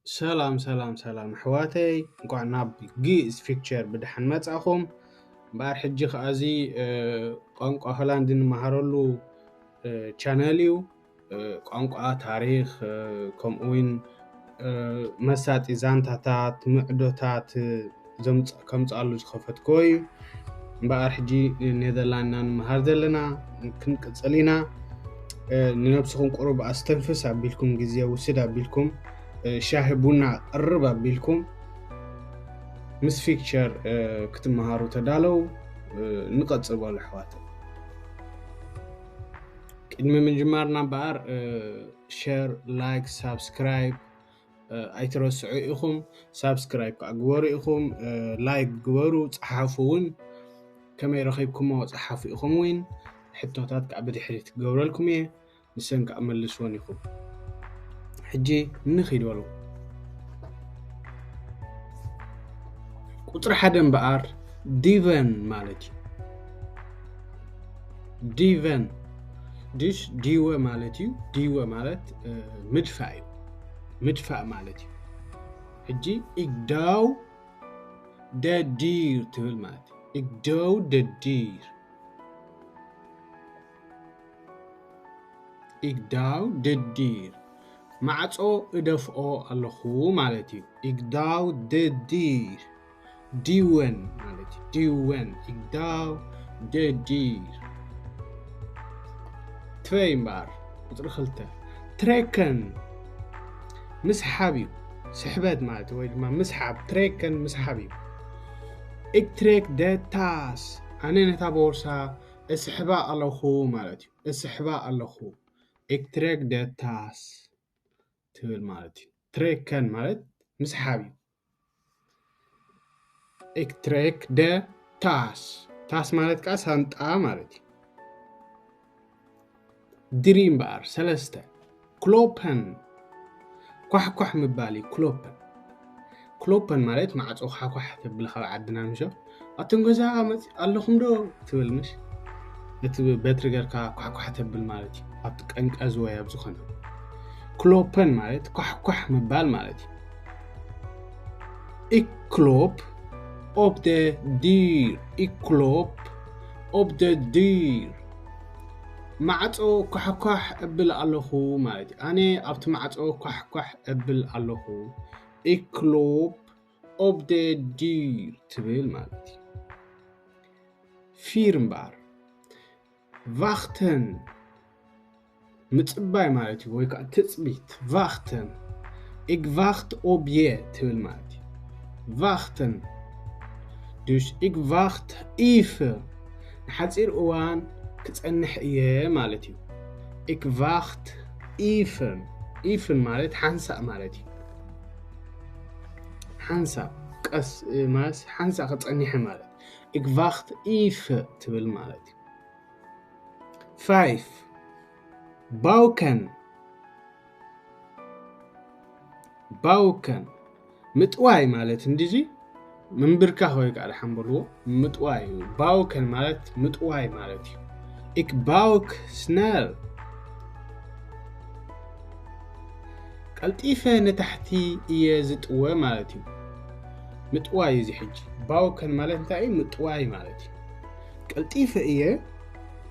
ሰላም ሰላም ሰላም ኣሕዋተይ፣ እንኳዕ ናብ ግእዝ ፊክቸር ብደሓን መጻኹም። እምበኣር ሕጂ ከኣዚ ቋንቋ ሆላንድ እንመሃረሉ ቻነል እዩ። ቋንቋ፣ ታሪኽ፣ ከምኡውን መሳጢ ዛንታታት፣ ምዕዶታት ከምፅኣሉ ዝኸፈትኮ እዩ። እምበኣር ሕጂ ኔዘርላንድና ንምሃር ዘለና ክንቅፅል ኢና። ንነብስኹም ቁሩብ ኣስተንፍስ ኣቢልኩም፣ ግዜ ውስድ ኣቢልኩም፣ ሻሂ ቡና ቅርብ ኣቢልኩም ምስ ፊክቸር ክትመሃሩ ተዳለው። ንቐፅል በሉ ኣሕዋት። ቅድሚ ምጅማርና እምበኣር ሸር፣ ላይክ፣ ሳብስክራይብ ኣይትረስዑ ኢኹም። ሳብስክራይብ ከዓ ግበሩ ኢኹም፣ ላይክ ግበሩ፣ ፀሓፉ እውን። ከመይ ረኺብኩሞ ፀሓፉ ኢኹም እውን። ሕቶታት ከዓ ብድሕሪት ክገብረልኩም እየ፣ ንሰን ከዓ መልስወን ኢኹም። ሕጂ ንኺድ በሉ። ቁፅሪ ሓደ እምበኣር ዲቨን ማለት እዩ። ዲቨን ድሽ ዲወ ማለት እዩ። ዲወ ማለት ምድፋእ እዩ። ምድፋእ ማለት እዩ። ሕጂ ኢግዳው ደዲር ትብል ማለት እዩ። ኢግዳው ደዲር፣ ኢግዳው ደዲር፣ ማዕጾ እደፍኦ ኣለኹ ማለት እዩ። ኢግዳው ደዲር፣ ዲወን ማለት እዩ። ዲወን፣ ኢግዳው ደዲር። ትበይ እምበኣር፣ ቁፅሪ ክልተ ትሬከን ምስሓብ እዩ። ስሕበት ማለት ወይ ድማ ምስሓብ፣ ትሬከን ምስሓብ እዩ። ኢክትሬክ ደታስ፣ ኣነ ነታ ቦርሳ እስሕባ ኣለኹ ማለት እዩ። እስሕባ ኣለኹ። ኢክትሬክ ደታስ ትብል ማለት እዩ። ትሬከን ማለት ምስሓብ እዩ። ኢክትሬክ ደ ታስ፣ ታስ ማለት ከዓ ሳንጣ ማለት እዩ። ድሪ እምበኣር ሰለስተ ክሎፐን፣ ኳሕኳሕ ምባል እዩ። ክሎፐን፣ ክሎፐን ማለት ማዕፆ ኳሕኳሕ ተብል ካብ ዓድና ምሾ። ኣቱም ገዛ መፅ ኣለኹም ዶ ትብል ምሽ፣ እቲ በትሪ ገርካ ኳሕኳሕ ተብል ማለት እዩ። ኣብቲ ቀንቀዝ ወይ ኣብ ዝኾነ ክሎፐን ማለት ኳሕኳሕ ምባል ማለት እዩ። ኢክሎፕ ኦፕ ደ ዲር፣ ኢክሎፕ ኦፕ ደ ዲር፣ ማዕፆ ኳሕኳሕ እብል ኣለኹ ማለት እዩ። ኣነ ኣብቲ ማዕፆ ኳሕኳሕ እብል ኣለኹ። ኢክሎፕ ኦፕ ደ ዲር ትብል ማለት እዩ። ፊር እምበኣር ቫኽተን ምፅባይ ማለት እዩ፣ ወይ ከዓ ትፅቢት። ቫኽተን፣ ኢግ ቫኽት ኦብ የ ትብል ማለት እዩ። ቫኽተን፣ ዱሽ ኢግ ቫኽት ኢፍ፣ ንሓፂር እዋን ክፀንሕ እየ ማለት እዩ። ኢግ ቫኽት ኢፍን፣ ኢፍን ማለት ሓንሳእ ማለት እዩ። ሓንሳእ፣ ቀስ ማለት ሓንሳእ ክፀንሕ ማለት። ኢግ ቫኽት ኢፍ ትብል ማለት እዩ። ፋይፍ ባውከን፣ ባውከን ምጥዋይ ማለት እንዲዚ ምንብርካኽ ወይ ከዓ ደሓን በልዎ፣ ምጥዋይ እዩ። ባውከን ማለት ምጥዋይ ማለት እዩ። ኢክ ባውክ ስነል፣ ቀልጢፈ ንታሕቲ እየ ዝጥወ ማለት እዩ። ምጥዋይ እዩ እዚ ሕጂ። ባውከን ማለት እንታይ እዩ? ምጥዋይ ማለት እዩ። ቀልጢፈ እየ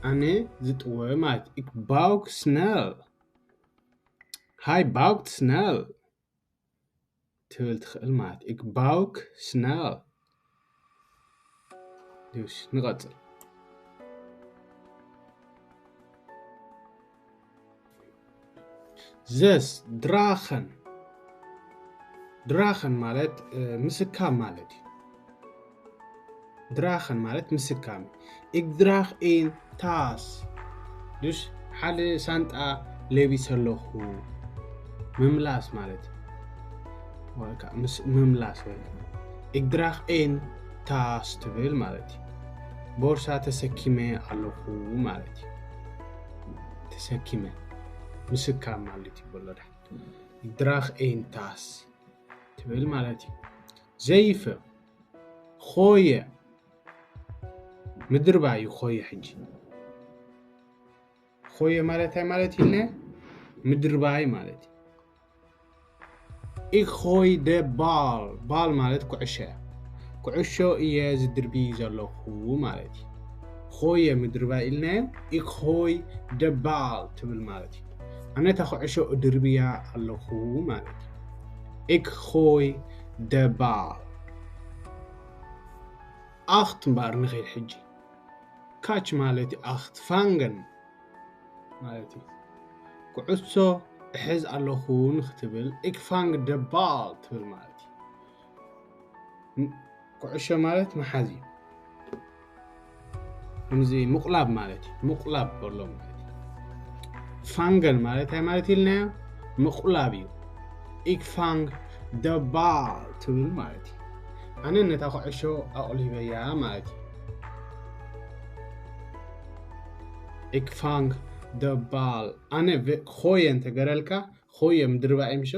ኣነ ዝጥወ ማለት እዩ። ኢክ ባውክ ስነል፣ ሃይ ባውክ ስነል ትብል ትኽእል ማለት እዩ። ኢክ ባውክ ስነል። ዱሽ፣ ንቐፅል። ዘስ ድራኸን፣ ድራኸን ማለት ምስካም ማለት እዩ። ድራኸን ማለት ምስካም። ኢግ ድራኽ ኢን ታስ፣ ዱሽ፣ ሓደ ሳንጣ ለቢሰ ኣለኹ ምምላስ ማለት እዩ። ወይ ከዓ ምስ ምምላስ ወይ ከዓ ኢግ ድራኽ ኢን ታስ ትብል ማለት እዩ። ቦርሳ ተሰኪመ ኣለኹ ማለት እዩ። ተሰኪመ ምስካም ማለት እዩ። በሎ ዳ ኢግ ድራኽ ኢን ታስ ትብል ማለት እዩ። ዘይፈ ኾየ ምድርባይ እዩ። ኾየ ሕጂ ኾየ ማለት እንታይ ማለት እዩ? ምድርባይ ማለት እዩ። Ik gooi de bal. Bal ማለት ኩዕሾ እያ። ኩዕሾ እየ ዝድርቢ ዘለኹ ማለት እዩ። Gooien ምድርባይ ኢልናዮ። Ik gooi de bal ትብል ማለት እዩ። ኣነ እታ ኩዕሾ እድርብያ ኣለኹ ማለት እዩ። Ik gooi de bal። Acht እምበኣር ንኺድ ሕጂ። Catch ማለት እዩ። Acht, vangen ማለት እዩ። ኩዕሶ እሕዝ ኣለኹ ንክትብል ik vang de bal ትብል ማለት እዩ። ም-፣ ኩዕሾ ማለት ምሓዝ እዩ። ከምዚ ምቑላብ ማለት እዩ። ምቑላብ በሎ ማለት እዩ። Vangen ማለት እንታይ ማለት ኢልናዮ? ምቑላብ እዩ። Ik vang de bal ትብል ማለት እዩ። ኣነ ነታ ኩዕሾ ኣቑሊበያ ማለት እዩ። Ik vang de bal። ኣነ ቨ-፣ gooien እንተገረልካ፣ gooien ምድርባይ ምሽ?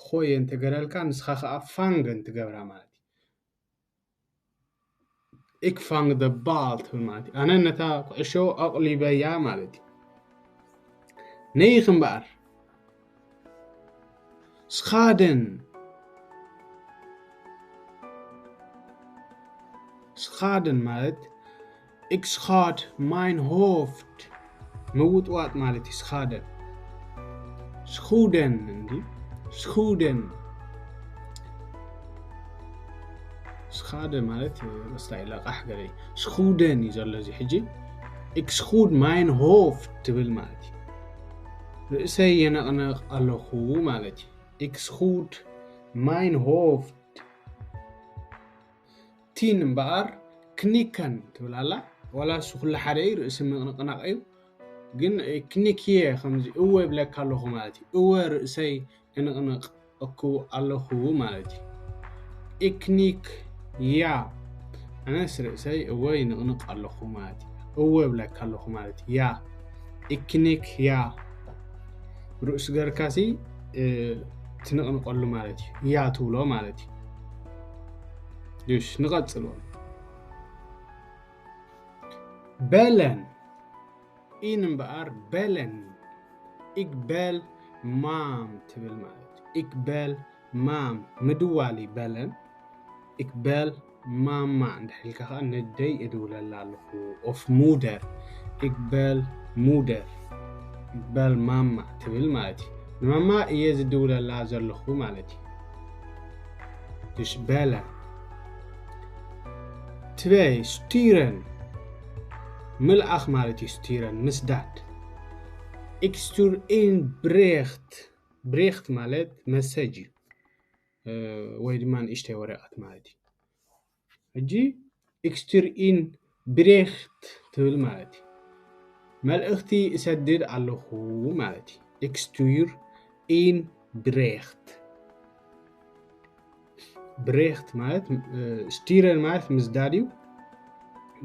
Gooien እንተገረልካ፣ ንስኻ ከኣ vangen ትገብራ ማለት እዩ። Ik vang de bal ትብል ማለት እዩ። ኣነ ነታ ኩዕሾ ኣቑሊበያ ማለት እዩ። Negen እምበኣር። Schaden። Schaden ማለት ik schaad mijn hoofd። ምውጥዋጥ ማለት እዩ schaden። Schudden እንዲ፣ schudden። Schaden ማለት፣ እ፣ ርእስታ ኢላ ቃሕ ገለ እዩ። Schudden እዩ ዘሎ እዚ ሕጂ። Ik schud mijn hoofd ትብል ማለት እዩ። ርእሰይ የነቕነቕ ኣለኹ ማለት እዩ። Ik schud mijn hoofd። Tien እምበኣር knikken ትብል ኣላ። ዋላ እሱ ኩሉ ሓደ እዩ፣ ርእሲ ምንቕናቕ እዩ። ግን፣ እ፣ knik je ከምዚ እወ እብለካ ኣለኹ ማለት እዩ። እወ ርእሰይ እንቕንቕ እኩ ኣለኹ ማለት እዩ። Ik knik ja። ኣነስ ርእሰይ እወ ይንቕንቕ ኣለኹ ማለት እዩ። እወ እብለካ ኣለኹ ማለት እዩ። Ja። Ik knik ja። ርእሱ ገርካሲ፣ እ፣ ትንቕንቐሉ ማለት እዩ። Ja ትብሎ ማለት እዩ። እሺ፣ ንቐጽሎ። Bellen። Tien እምበኣር bellen። Ik bel mam ትብል ማለት እዩ። Ik bel mam ምድዋል እዩ bellen። Ik bel mama እንድሕር ኢልካ ከኣ ነደይ እድውለላ ኣለኹ። Of moeder። Ik bel moeder። Ik bel mama ትብል ማለት እዩ። ንማማ እየ ዝድውለላ ዘለኹ ማለት እዩ። Dus bellen። Twee፣ sturen። ምልኣኽ ማለት እዩ sturen፣ ምስዳድ። Ik stuur een bericht። Bericht ማለት መሰጅ እዩ። እ፣ ወይ ድማ ንእሽተይ ወረቐት ማለት እዩ። ሕጂ ik stuur een bericht ትብል ማለት እዩ። መልእኽቲ እሰድድ ኣለኹ ማለት እዩ። Ik stuur een bericht። Bericht ማለት፣ እ፣ sturen ማለት ምዝዳድ እዩ።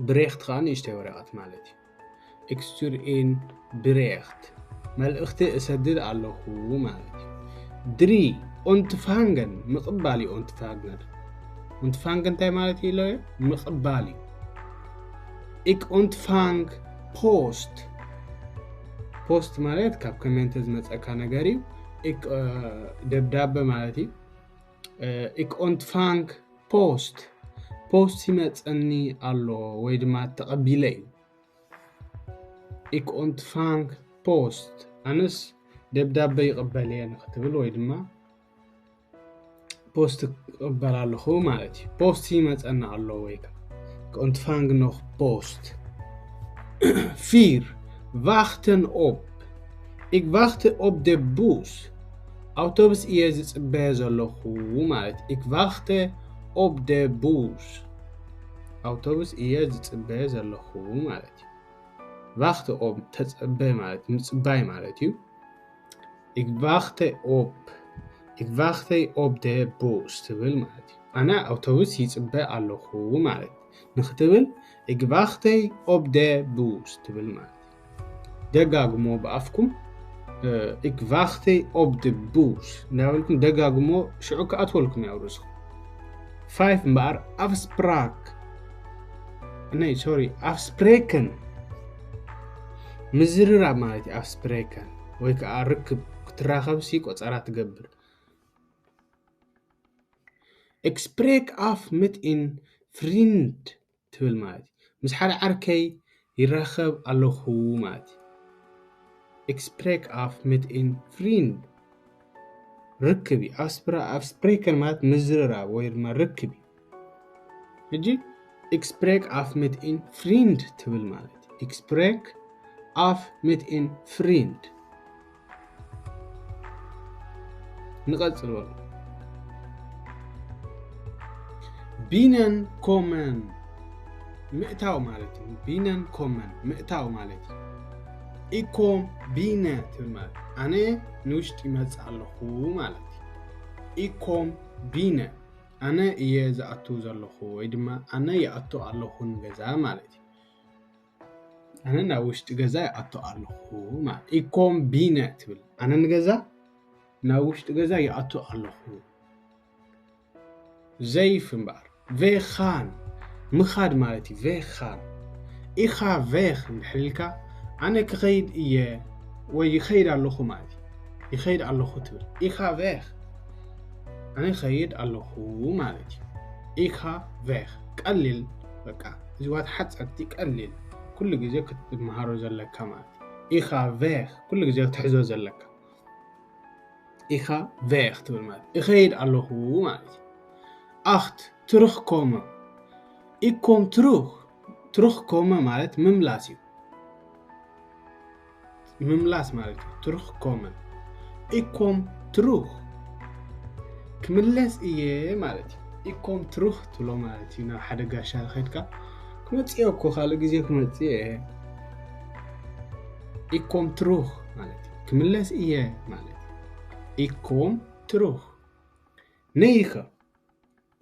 Bericht ከኣ ንእሽተይ ወረቐት ማለት እዩ። Ik stuur een bericht። መልእኽቲ እሰድድ ኣለኹ ማለት እዩ። Drie፣ ontvangen፣ ምቕባል እዩ ontvangen። Ontvangen እንታይ ማለት እዩ ኢሎ? ምቕባል እዩ። Ik ontvang post። Post ማለት ካብ ኮሜንተ ዝመጸካ ነገር እዩ። Ik፣ እ፣ ደብዳበ ማለት እዩ። እ፣ ik ontvang post። ፖስት ይመጸኒ ኣሎ ወይ ድማ ተቐቢለ እዩ። Ik ontvang post። ኣነስ ደብዳበ ይቕበል እየ ንክትብል ወይ ድማ ፖስት ክቕበል ኣለኹ ማለት እዩ። ፖስት ይመጸኒ ኣሎ ወይ ከ-፣ ik ontvang nog post። Vier፣ wachten op። Ik wacht op de bus። ኣውቶቡስ እየ ዝጽበ ዘለኹ ማለት እዩ። Ik wacht op de bus። ኣውቶቡስ እየ ዝጽበ ዘለኹ ማለት እዩ። Wachten op ተጸበ ማለት ምጽባይ ማለት እዩ። Ik wacht op፣ ik wacht op de bus ትብል ማለት እዩ። ኣነ ኣውቶቡስ ይጽበ ኣለኹ ማለት ንክትብል ik wacht op de bus ትብል ማለት እዩ። ደጋግሞ ብኣፍኩም፣ እ፣ ik wacht op de bus እንዳበልኩም ደጋግሞ፣ ሽዑ ክኣትወልኩም ያው ርእስኹም። Vijf እምበኣር afspraak፣ ናይ፣ ሶሪ፣ afspreken ምዝርራብ ማለት እዩ። Afspreken ወይ ከዓ ርክብ፣ ክትራኸብሲ ቆጸራ ትገብር። Ik spreek af met een vriend ትብል ማለት እዩ። ምስ ሓደ ዓርከይ ይራኸብ ኣለኹ ማለት እዩ። Ik spreek af met een vriend ርክብ እዩ። Afspra- afspreken ማለት ምዝርራብ ወይ ድማ ርክብ እዩ። ሕጂ ik spreek af met een vriend ትብል ማለት እዩ። Ik spreek af met een vriend ንቐጽል በሉ። Binnenkomen ምእታው ማለት እዩ። Binnenkomen ምእታው ማለት እዩ። Ik kom binnen ትብል ማለት ኣነ ንውሽጢ ይመጽእ ኣለኹ ማለት እዩ። Ik kom binnen ኣነ እየ ዝኣቱ ዘለኹ ወይ ድማ ኣነ ይኣቱ ኣለኹ ንገዛ ማለት እዩ። ኣነ ናብ ውሽጢ ገዛ ይኣቱ ኣለኹ ማለት። Ik kom binnen ትብል ኣነ ንገዛ ናብ ውሽጢ ገዛ ይኣቱ ኣለኹ። ዘይፍ እምበኣር weg gaan ምኻድ ማለት እዩ። Weg gaan ኢኻ weg እንድሕር ኢልካ ኣነ ክኸይድ እየ ወይ ይኸይድ ኣለኹ ማለት እዩ። ይኸይድ ኣለኹ ትብል ኢኻ weg ኣነ ይኸይድ ኣለኹ ማለት እዩ። ኢኻ weg ቀሊል በቃ እዚዋት ሓፀርቲ ቀሊል ኩሉ ግዜ ክትመሃሮ ዘለካ ማለት እዩ። ኢኻ weg ኩሉ ግዜ ክትሕዞ ዘለካ ኢኻ weg ትብል ማለት ይኸይድ ኣለኹ ማለት እዩ። Acht terugkomen ik kom terug terugkomen ማለት ምምላስ እዩ። ምምላስ ማለት እዩ። Terugkomen ik kom terug ክምለስ እየ ማለት እዩ። Ik kom terug ትብሎ ማለት እዩ። ናብ ሓደ ጋሻ ከድካ ክመፅእ እኮ ካልእ ግዜ ክመፅእ እየ። Ik kom terug ማለት እዩ። ክምለስ እየ ማለት እዩ። Ik kom terug negen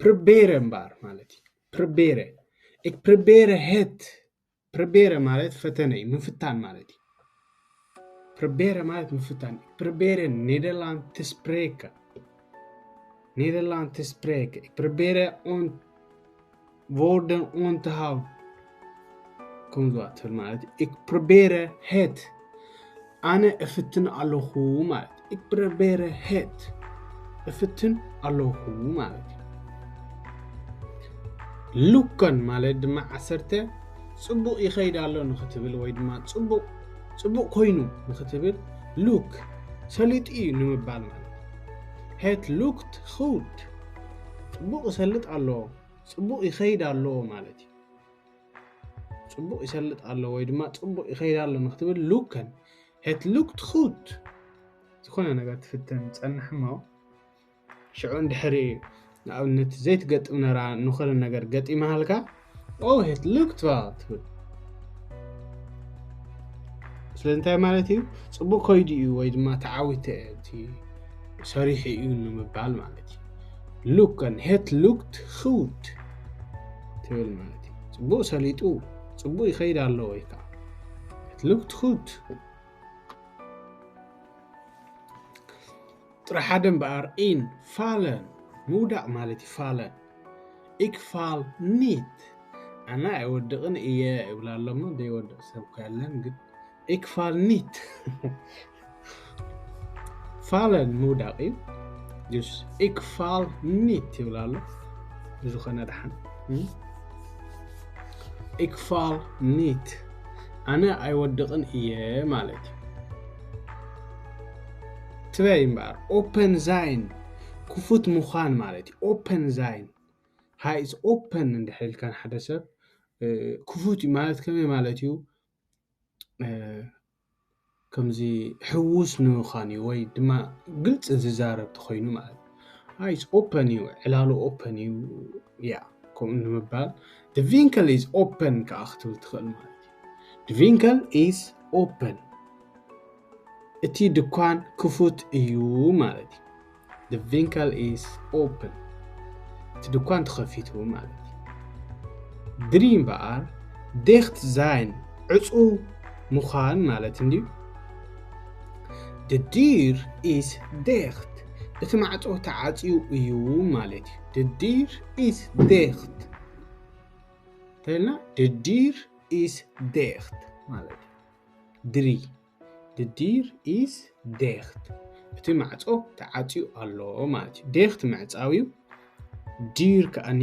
proberen እምበኣር ማለት እዩ። Proberen ik probeer het proberen ማለት ፈተነ እዩ። ምፍታን ማለት እዩ። Proberen ማለት ምፍታን እዩ። Proberen Nederland te spreken Nederland te spreken ik probeer on woorden on te houden ከምዚ ትብል ማለት እዩ። Ik probeer het ኣነ እፍትን ኣለኹ ማለት እዩ። Ik probeer het እፍትን ኣለኹ ማለት እዩ። Lukken ማለት ድማ ዓሰርተ ፅቡቕ ይኸይድ ኣሎ ንክትብል ወይ ድማ ፅቡቕ ፅቡቕ ኮይኑ ንክትብል look ሰሊጡ እዩ ንምባል ማለት እዩ። Het lukt goed ፅቡቕ ይሰልጥ ኣሎ ፅቡቕ ይኸይድ ኣሎ ማለት እዩ። ፅቡቕ ይሰልጥ ኣሎ ወይ ድማ ፅቡቕ ይኸይድ ኣሎ ንክትብል lukken het lukt goed ዝኾነ ነገር ትፍተን ፀንሕ እሞ ሽዑ እንድሕሪ ንኣብነት ዘይትገጥም ነራ ንኾነ ነገር ገጢማ ሃልካ oh het lukt wel ትብል። ስለዚ እንታይ ማለት እዩ? ፅቡቅ ከይዱ እዩ ወይ ድማ ተዓዊተ እቲ ሰሪሑ እዩ ንምባል ማለት እዩ። Lukken het lukt goed ትብል ማለት እዩ። ፅቡቅ ሰሊጡ ፅቡቅ ይኸይድ ኣሎ ወይ ከዓ het lukt goed ጥሪ ሓደ እምበኣር in vallen ምውዳቕ ማለት እዩ። Vallen ik val niet ኣነ ኣይወድቕን እየ ይብላ ኣሎ እሞ ዘይወድቕ ሰብ እኮ የለን ግን ik val niet vallen ምውዳቕ እዩ። Dus ik val niet ይብላ ኣሎ ብዝኾነ ደሓን ik val niet ኣነ ኣይወድቕን እየ ማለት እዩ። ትበይ እምበኣር open zijn ክፉት ምዃን ማለት እዩ። Open zijn hij is open እንድሕር ኢልካ ንሓደ ሰብ ክፉት እዩ ማለት ከመይ ማለት እዩ? ከምዚ ሕዉስ ንምዃን እዩ ወይ ድማ ግልፂ ዝዛረብ ተኾይኑ ማለት እዩ። Hij is open እዩ ዕላሉ open እዩ። ያ ከምኡ ንምባል the winkel is open ከዓ ክትብል ትኽእል ማለት እዩ። The winkel is open እቲ ድኳን ክፉት እዩ ማለት እዩ። The winkel is open እቲ ድኳን ተኸፊቱ ማለት እዩ። Drie እምበኣር dicht zijn ዕፁው ምዃን ማለት እንድዩ። De deur is dicht እቲ ማዕፆ ተዓፅዩ እዩ ማለት እዩ። De deur is dicht እንታይ ኢልና? De deur is dicht ማለት እዩ። Drie de deur is dicht እቲ ማዕፆ ተዓፅዩ ኣሎ ማለት እዩ። Dicht ምዕፃው እዩ። deur ከኣኒ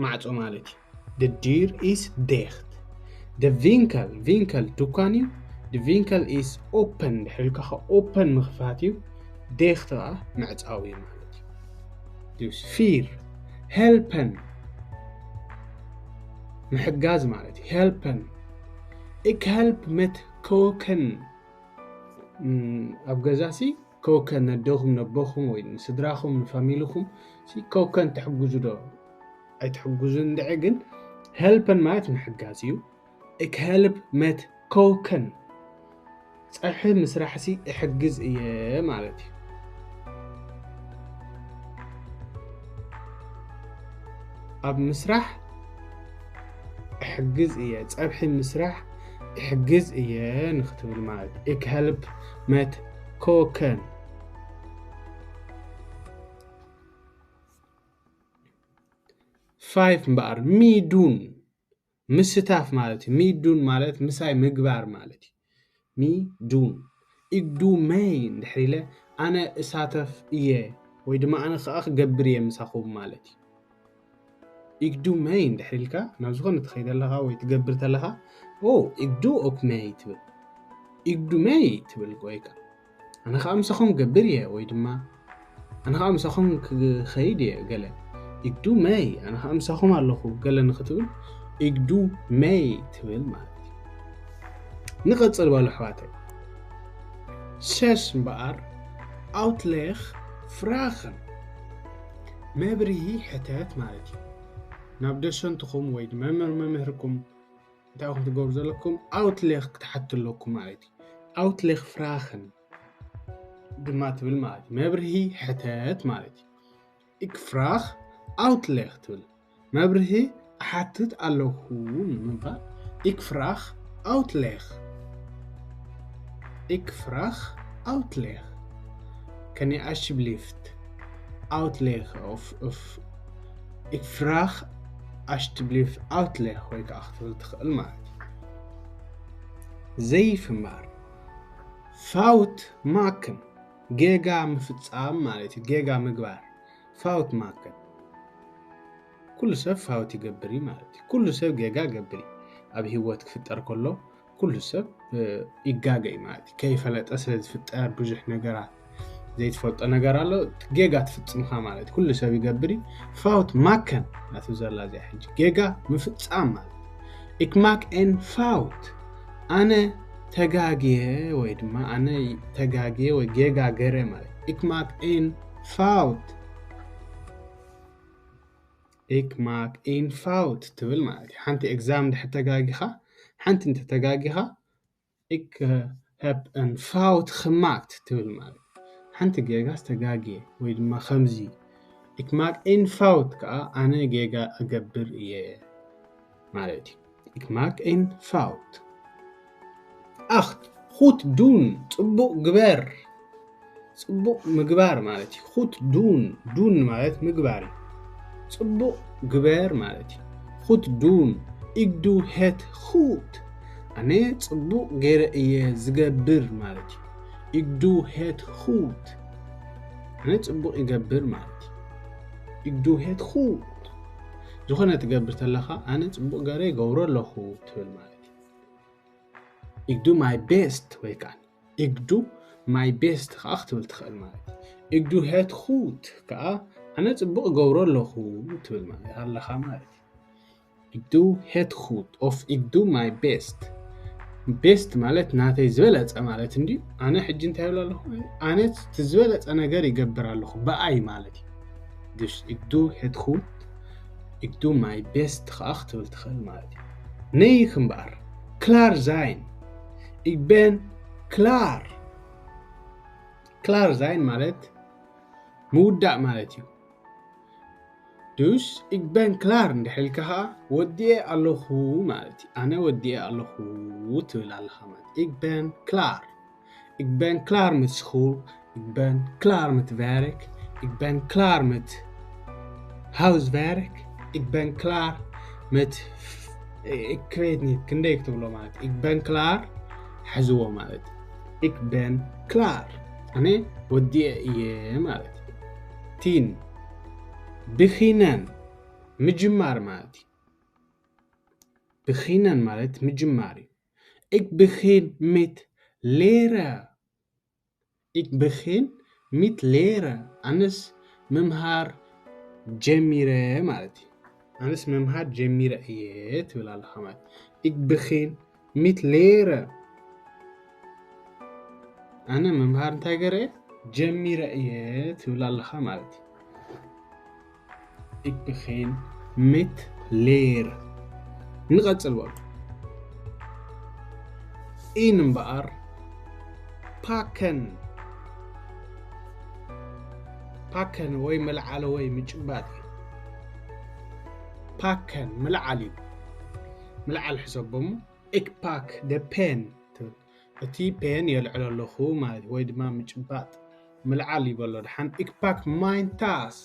ማዕጾ ማለት እዩ። De deur is dicht. De winkel፣ winkel ድኳን እዩ። De winkel is open፣ ድሕሪ ኢልካ ከዓ open ምኽፋት እዩ። Dicht ከዓ ምዕጻው እዩ ማለት እዩ። Dus vier, helpen፣ ምሕጋዝ ማለት እዩ። Helpen. Ik help met koken. ኣብ ገዛሲ koken፣ ነደኹም ነቦኹም ወይ ንስድራኹም ንፋሚልኹም ሲ koken ትሕግዙ ዶ ኣይትሕግዙ? እንድዒ ግን helpen ማለት ምሕጋዝ እዩ። Ik help met koken፣ ጸብሒ ምስራሕ ሲ እሕግዝ እየ ማለት እዩ። ኣብ ምስራሕ እሕግዝ እየ፣ ጸብሒ ምስራሕ እሕግዝ እየ ንክትብል ማለት። Ik help met koken. Vijf እምበኣር፣ meedoen፣ ምስታፍ ማለት እዩ። Meedoen ማለት ምሳይ ምግባር ማለት እዩ። Meedoen። Ik doe mee እንድሕር ኢለ ኣነ እሳተፍ እየ ወይ ድማ ኣነ ከዓ ክገብር እየ ምሳኹም ማለት እዩ። Ik doe mee እንድሕር ኢልካ ናብ ዝኾነ ትኸይድ ኣለኻ ወይ ትገብር ተለኻ፣ ኦ፣ ik doe ook mee ትብል። Ik doe mee ትብል ወይ ከዓ ኣነ ከዓ ምሳኹም ገብር እየ ወይ ድማ ኣነ ከዓ ምሳኹም ክኸይድ እየ ገለ። Ik doe mee፣ ኣነ ከዓ ምሳኹም ኣለኹ ገለ ንክትብል ik doe mee ትብል ማለት እዩ። ንቐጽል በሉ ኣሕዋተይ። Zes እምበኣር፣ uitleg vragen፣ መብርሂ ሕተት ማለት እዩ። ናብ ዶሰንትኹም ወይ መምህር መምህርኩም እንታይ ኢኹም ትገብሩ ዘለኩም? Uitleg ክትሓቱ ኣለኩም ማለት እዩ። Uitleg vragen ድማ ትብል ማለት እዩ። መብርሂ ሕተት ማለት እዩ። Ik vraag uitleg ትብል። መብርሂ እሓትት ኣለኹ ንምባል ik vraag uitleg። Ik vraag uitleg. Kan je alsjeblieft uitleggen of, of ik vraag alsjeblieft uitleg ወይ ከዓ ክትብል ትኽእል ማለት እዩ። Zeven እምበኣር፣ fout maken፣ ጌጋ ምፍጻም ማለት እዩ። ጌጋ ምግባር፣ fout maken። ኩሉ ሰብ fout ይገብር እዩ ማለት እዩ። ኩሉ ሰብ ጌጋ ይገብር እዩ። ኣብ ህይወት ክፍጠር ከሎ ኩሉ ሰብ ይጋገ እዩ ማለት እዩ። ከይፈለጠ ስለ ዝፍጠር ብዙሕ ነገራት፣ ዘይትፈልጦ ነገር ኣሎ፣ ጌጋ ትፍጽምካ ማለት እዩ። ኩሉ ሰብ ይገብር እዩ። Fout maken ናቱ ዘላ እዚኣ ሕጂ ጌጋ ምፍጻም ማለት እዩ። Ik maak een fout፣ ኣነ ተጋግየ ወይ ድማ ኣነ ተጋግየ ወይ ጌጋ ገረ ማለት እዩ። Ik maak een fout። Ik maak een fout ትብል ማለት እዩ። ሓንቲ exam ድሕር ተጋጊኻ፣ ሓንቲ እንተተጋጊኻ ik heb een fout gemaakt ትብል ማለት እዩ። ሓንቲ ጌጋ ዝተጋግየ ወይ ድማ ከምዚ ik maak een fout ከዓ ኣነ ጌጋ እገብር እየ ማለት እዩ። Ik maak een fout. Acht, goed doen፣ ጽቡቕ ግበር። ጽቡቕ ምግባር ማለት እዩ። Goed doen፣ doen ማለት ምግባር እዩ። ጽቡቕ ግበር ማለት እዩ። Goed doen. Ik doe het goed. ኣነ ጽቡቕ ገይረ እየ ዝገብር ማለት እዩ። Ik doe het goed. ኣነ ጽቡቕ ይገብር ማለት እዩ። Ik doe het goed. ዝኾነ ትገብር ተለኻ ኣነ ጽቡቕ ገይረ ይገብሮ ኣለኹ ትብል ማለት እዩ። Ik doe my best ወይ ከዓ ik doe my best ከዓ ክትብል ትኽእል ማለት እዩ። Ik doe het goed ከዓ ኣነ ጽቡቕ እገብሮ ኣለኹ ትብል ማለት ኣለኻ ማለት እዩ። Ik doe het goed of ik doe my best። Best ማለት ናተይ ዝበለጸ ማለት እንድዩ። ኣነ ሕጂ እንታይ ይብል ኣለኹ? ኣነ እቲ ዝበለጸ ነገር ይገብር ኣለኹ ብኣይ ማለት እዩ። Dus ik doe het goed, ik doe my best ከዓ ክትብል ትኽእል ማለት እዩ። Negen እምበኣር፣ klaar zijn። Ik ben klaar። Klaar zijn ማለት ምውዳእ ማለት እዩ። Dus ik ben klaar እንድሕር ኢልካ ከዓ ወዲኤ ኣለኹ ማለት እዩ። ኣነ ወዲኤ ኣለኹ ትብል ኣለኻ ማለት እዩ። Ik ben klaar. Ik ben klaar met school. Ik ben klaar met werk. Ik ben klaar met huiswerk. Ik ben klaar met, ik weet niet ክንደይ ክትብሎ ማለት እዩ። Ik ben klaar፣ ሕዝዎ ማለት እዩ። Ik ben klaar፣ ኣነ ወዲኤ እየ ማለት እዩ። ቲን፣ ብኺነን፣ ምጅማር ማለት እዩ። ብኺነን ማለት ምጅማር እዩ። Ik begin met leren. Ik begin met leren. ኣነስ ምምሃር ጀሚረ ማለት እዩ። ኣነስ ምምሃር ጀሚረ እየ ትብል ኣለኻ ማለት እዩ። Ik begin met leren. ኣነ ምምሃር እንታይ ገረ ጀሚረ እየ ትብል ኣለኻ ማለት እዩ። Ik begin met leren. ንቐጽል በሉ። ኢን እምበኣር ፓከን፣ ፓከን ወይ ምልዓለ ወይ ምጭባጥ እዩ። ፓከን ምልዓል እዩ። ምልዓል ሕሰቦም። Ik pak de pen ትብል። እቲ ፔን የልዕሎ ኣለኹ ማለት እዩ፣ ወይ ድማ ምጭባጥ ምልዓል ይበሎ። ደሓን ik pak mijn tas፣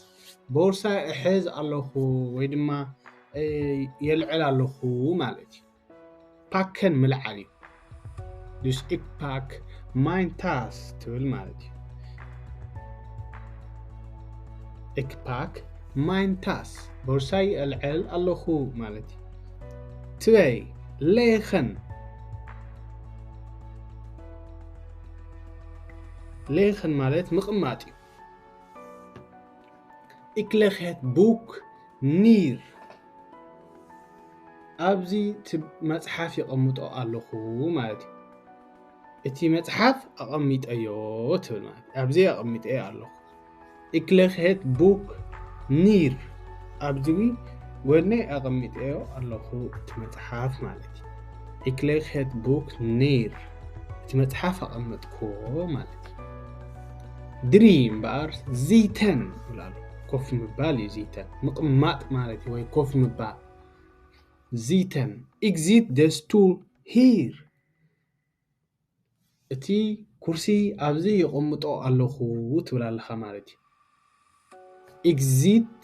ቦርሳ እሕዝ ኣለኹ ወይ ድማ የልዕል ኣለኹ ማለት እዩ። ፓከን ምልዓል እዩ። Dus ik pak mijn tas ትብል ማለት እዩ። Ik pak mijn tas፣ ቦርሳይ እልዕል ኣለኹ ማለት እዩ። ትበይ ሌኸን፣ ሌኸን ማለት ምቕማጥ እዩ። Ik leg het boek neer፣ ኣብዚ እቲ መጽሓፍ የቐምጦ ኣለኹ ማለት እዩ። እቲ መጽሓፍ ኣቐሚጠዮ ትብል ማለት ኣብዚ ኣቐሚጠዮ ኣለኹ። Ik leg het boek neer፣ ኣብዚ ጎነይ ኣቐሚጠዮ ኣለኹ እቲ መጽሓፍ ማለት እዩ። Ik leg het boek neer፣ እቲ መጽሓፍ ኣቐመጥኩዎ ማለት እዩ። ድሪ እምበኣር ዚተን ይብል ኣሎ። ኮፍ ምባል እዩ ዚተን፣ ምቕማጥ ማለት እዩ፣ ወይ ኮፍ ምባል። ዚተን ik zet de stoel hier፣ እቲ ኩርሲ ኣብዚ የቐምጦ ኣለኹ ትብል ኣለኻ ማለት እዩ። Ik zet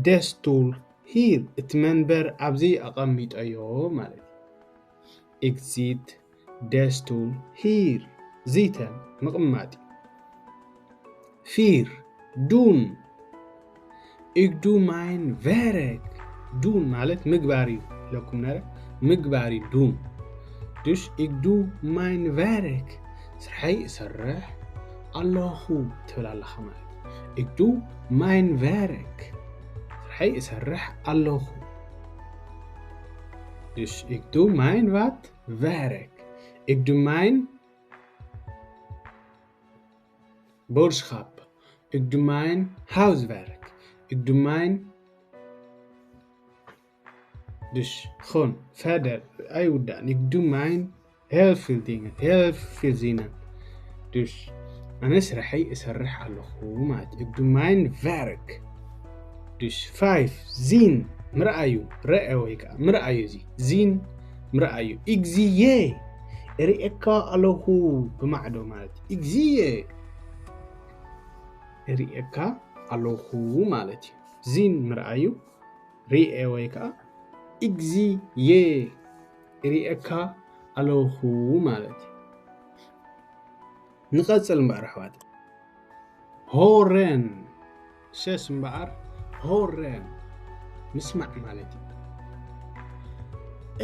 de stoel hier፣ እቲ መንበር ኣብዚ ኣቐሚጠዮ ማለት እዩ። Ik zet de stoel hier፣ ዚተን ምቕማጥ እዩ። ፊር ዱን፣ ik doe mijn werk። ዱን ማለት ምግባር እዩ ኢለኩም ነረ፣ ምግባር እዩ ዱን። Dus ik doe mijn werk፣ ስርሐይ እሰርሕ ኣለኹ ትብል ኣለኻ ማለት እዩ። Ik doe mijn werk፣ ስርሐይ እሰርሕ ኣለኹ። Dus ik doe mijn wat? Werk. Ik doe mijn boodschap. Ik doe mijn huiswerk. Ik doe mijn Dus gewoon verder ኣይውዳእን። Ik doe mijn heel veel dingen, heel veel zinnen. Dus ኣነ ስራሐይ እሰርሕ ኣለኹ ማለት እዩ። Ik doe mijn werk. Dus vijf zien፣ ምርኣዩ፣ ረአ ወይ ከዓ ምርኣዩ፣ እዚ zien ምርኣዩ። Ik zie je፣ እርእየካ ኣለኹ ብማዕዶ ማለት እዩ። Ik zie je፣ እርእየካ ኣለኹ ማለት እዩ። zien ምርኣዩ፣ ሪኤ ወይ ከዓ ik zie je፣ ሪኤካ ኣለኹ ማለት እዩ። ንቐጽል እምበኣር ኣሕዋት። ሆረን፣ ሸሽ እምበኣር ሆረን ምስማዕ ማለት እዩ።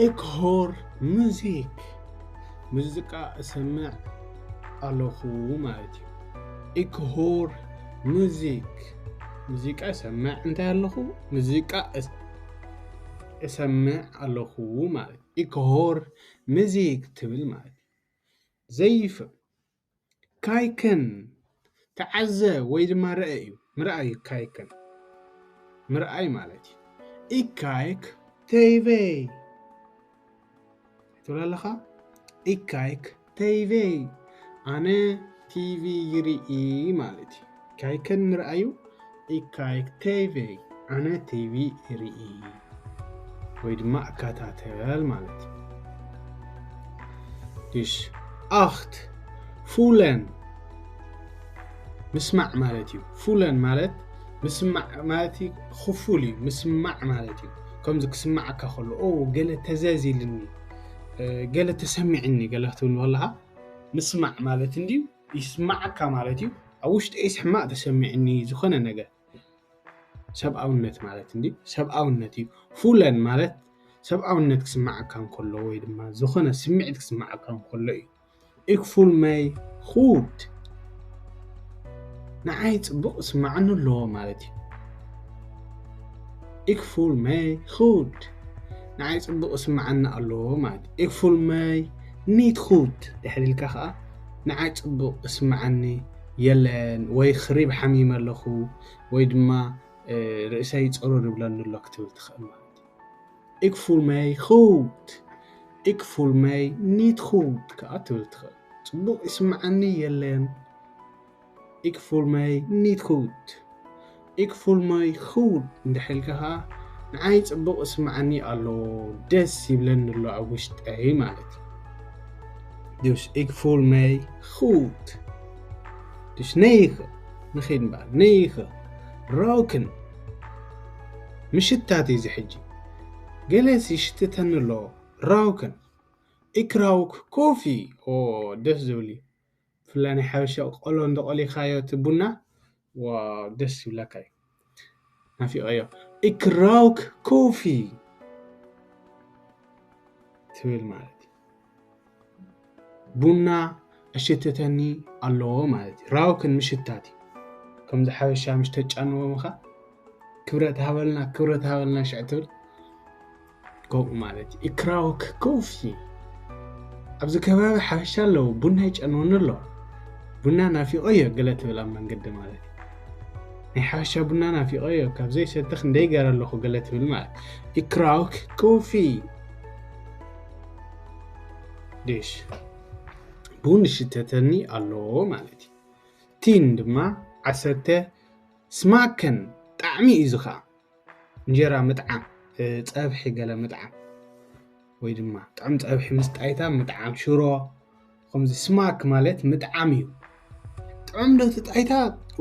Ik hoor muziek፣ ሙዚቃ እሰምዕ ኣለኹ ማለት እዩ። Ik hoor muziek፣ ሙዚቃ እሰምዕ እንታይ ኣለኹ? ሙዚቃ እስ-፣ እሰምዕ ኣለኹ ማለት እዩ። Ik hoor muziek ትብል ማለት እዩ። ዘይፍም ካይከን ተዓዘ ወይ ድማ ርአ እዩ። ምርኣይ እዩ ካይከን ምርኣይ ማለት እዩ። Ik kijk tv ትብል ኣለኻ። Ik kijk tv፣ ኣነ ቲቪ ይርኢ ማለት እዩ። ካይከን ምርኣዩ፣ ik kijk tv፣ ኣነ ቲቪ ይርኢ ወይ ድማ እከታተል ማለት እዩ። Dus acht voelen፣ ምስማዕ ማለት እዩ። Voelen ማለት ምስማዕ ማለት እዩ፣ ክፉል እዩ። ምስማዕ ማለት እዩ፣ ከምዚ ክስማዓካ ከሎ፣ ኦ፣ ገለ ተዘዝ ኢልኒ፣ እ፣ ገለ ተሰሚዕኒ፣ ገለ ክትብል ከለኻ ምስማዕ ማለት እንድዩ፣ ይስማዓካ ማለት እዩ። ኣብ ውሽጠይስ ሕማቕ ተሰሚዕኒ ዝኾነ ነገር። ሰብኣውነት ማለት እንዲ ሰብኣውነት እዩ። ፉለን ማለት ሰብኣውነት ክስማዓካ እንከሎ ወይ ድማ ዝኾነ ስምዒት ክስማዓካ እንከሎ እዩ። Ik voel mij goed. ንዓይ ጽቡቕ ይስማዓኒ ኣለዎ ማለት እዩ። Ik voel mij goed. ንዓይ ጽቡቕ ይስማዓኒ ኣለዎ ማለት እዩ። Ik voel mij niet goed ድሕር ኢልካ ከኣ ንዓይ ጽቡቕ ይስማዓኒ የለን ወይ ክሪብ ሓሚመ ኣለኹ ወይ ድማ ርእሰይ ጸሩር ይብለኒ ኣሎ ክትብል ትኽእል ማለት እዩ። Ik voel mij goed. Ik voel mij niet goed ከዓ ትብል ትኽእል። ጽቡቕ ይስምዓኒ የለን። Ik voel mij niet goed. Ik voel mij goed እንድሕር ኢልካ ከዓ ንዓይ ጽቡቕ ይስምዓኒ ኣሎ፣ ደስ ይብለኒ ኣሎ ኣብ ውሽጠይ ማለት እዩ። Dus ik voel mij goed. Dus negen. ንኸይድ እምበኣር negen. Roken. ምሽታት እዩ እዚ ሕጂ። ገለስ ይሽትተኒ ኣሎ። Roken. Ik rook koffie. ኦ ደስ ዝብል እዩ። ብፍላይ ናይ ሓበሻ ቆሎ እንተቆሊኻዮ እቲ ቡና ዋው ደስ ይብለካ እዩ። ናፊቐዮ። Ik rook koffie ትብል ማለት እዩ። ቡና እሽትተኒ ኣለዎ ማለት እዩ። Roken ምሽታት እዩ። ከምዚ ሓበሻ ምሽ ተጫንዎ ምኻ ክብረት ሃበልና ክብረት ሃበልና ሽዕ ትብል ከምኡ ማለት እዩ። Ik rook koffie. ኣብዚ ከባቢ ሓበሻ ኣለዉ ቡና ይጨንወኒ ኣሎ። ቡና ናፊቐዮ ገለ ትብል ኣብ መንገዲ ማለት እዩ። ናይ ሓበሻ ቡና ናፊቐዮ ካብ ዘይሰቲ ክንደይ ገይረ ኣለኹ ገለ ትብል ማለት እዩ። Ik rook koffie. ዲሽ ቡን ይሽተተኒ ኣለዎ ማለት እዩ። Tien ድማ ዓሰርተ. Smaken ጣዕሚ እዩ እዚ ኸዓ እንጀራ ምጥዓም ጸብሒ ገለ ምጥዓም ወይ ድማ ጥዑም ጸብሒ ምስ ጣይታ ምጥዓም ሽሮ ከምዚ smaak ማለት ምጥዓም እዩ። ጥዑም ዶ እቲ ጣይታ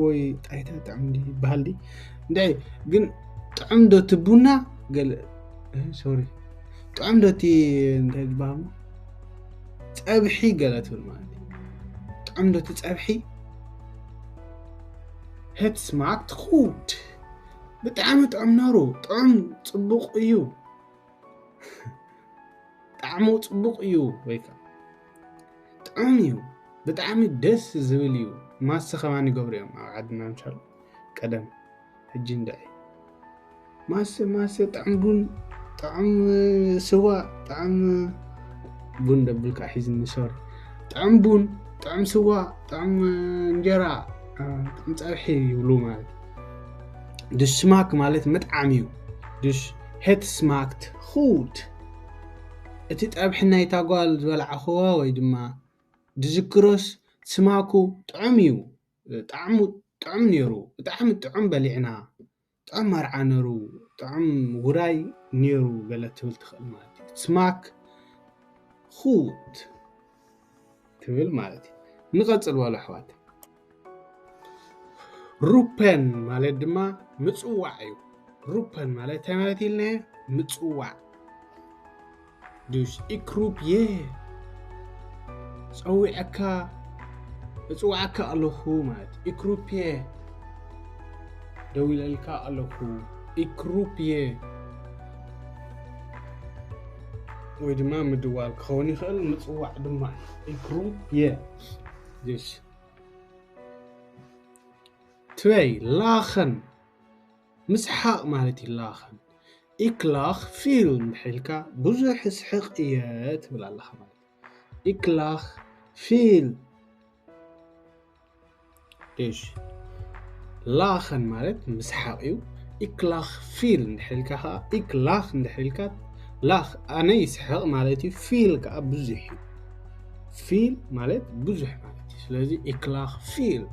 ወይ ጣይታ ጥዑም ይበሃል ዲ እንደ ግን ጥዑም ዶ እቲ ቡና ገለ sorry ጥዑም ዶ እቲ እንታይ ዝበሃል ጸብሒ ገለ ትብል ማለት እዩ። ጥዑም ዶ እቲ ጸብሒ Het smaakt goed. ብጣዕሚ ጥዑም ነሩ ጥዑም ጽቡቕ እዩ። ጣዕሙ ጽቡቕ እዩ ወይ ከዓ ጥዑም እዩ። ብጣዕሚ ደስ ዝብል እዩ። ማሰ ከማን ይገብሩ እዮም ኣብ ዓድና ምሻል ቀደም ሕጂ እንድዒ ማሰ ማሰ ጥዑም ቡን ጥዑም ስዋ ጥዑም ቡን ደብል ከዓ ሒዝኒ sorry ጥዑም ቡን ጥዑም ስዋ ጥዑም እንጀራ ጥዑም ጸብሒ ይብሉ ማለት Dus smaak ማለት ምጥዓም እዩ። Dus het smaakt goed. እቲ ጸብሒ ናይታ ጓል ዝበላዕኽዋ ወይ ድማ ድዝክሮስ ስማኩ ጥዑም እዩ። ጣዕሙ ጥዑም ነይሩ። ብጣዕሚ ጥዑም በሊዕና። ጥዑም መርዓ ነሩ። ጥዑም ውራይ ነይሩ ገለ ትብል ትኽእል ማለት እዩ። Smaak goed ትብል ማለት እዩ። ንቐጽል በሉ ኣሕዋት። Roepen ማለት ድማ ምጽዋዕ እዩ። Roepen ማለት እንታይ ማለት ኢልና ምጽዋዕ Dus ik roep je ጸዊዐካ እጽዋዕካ ኣለኹ ማለት ik roep je ደዊለልካ ኣለኹ ik roep je ወይ ድማ ምድዋል ክኸውን ይኽእል ምጽዋዕ ድማ ik roep je Dus twee lachen ምስሓቕ ማለት እዩ lachen ik lach veel እንድሕር ኢልካ ብዙሕ ስሕቕ እየ ትብል ኣለኻ ማለት ik lach veel Dus lachen ማለት ምስሓቕ እዩ ik lach veel እንድሕር ኢልካ ከዓ ik lach እንድሕር ኢልካ lach ኣነ ይስሕቕ ማለት እዩ veel ከዓ ብዙሕ እዩ veel ማለት ብዙሕ ማለት እዩ ስለዚ ik lach veel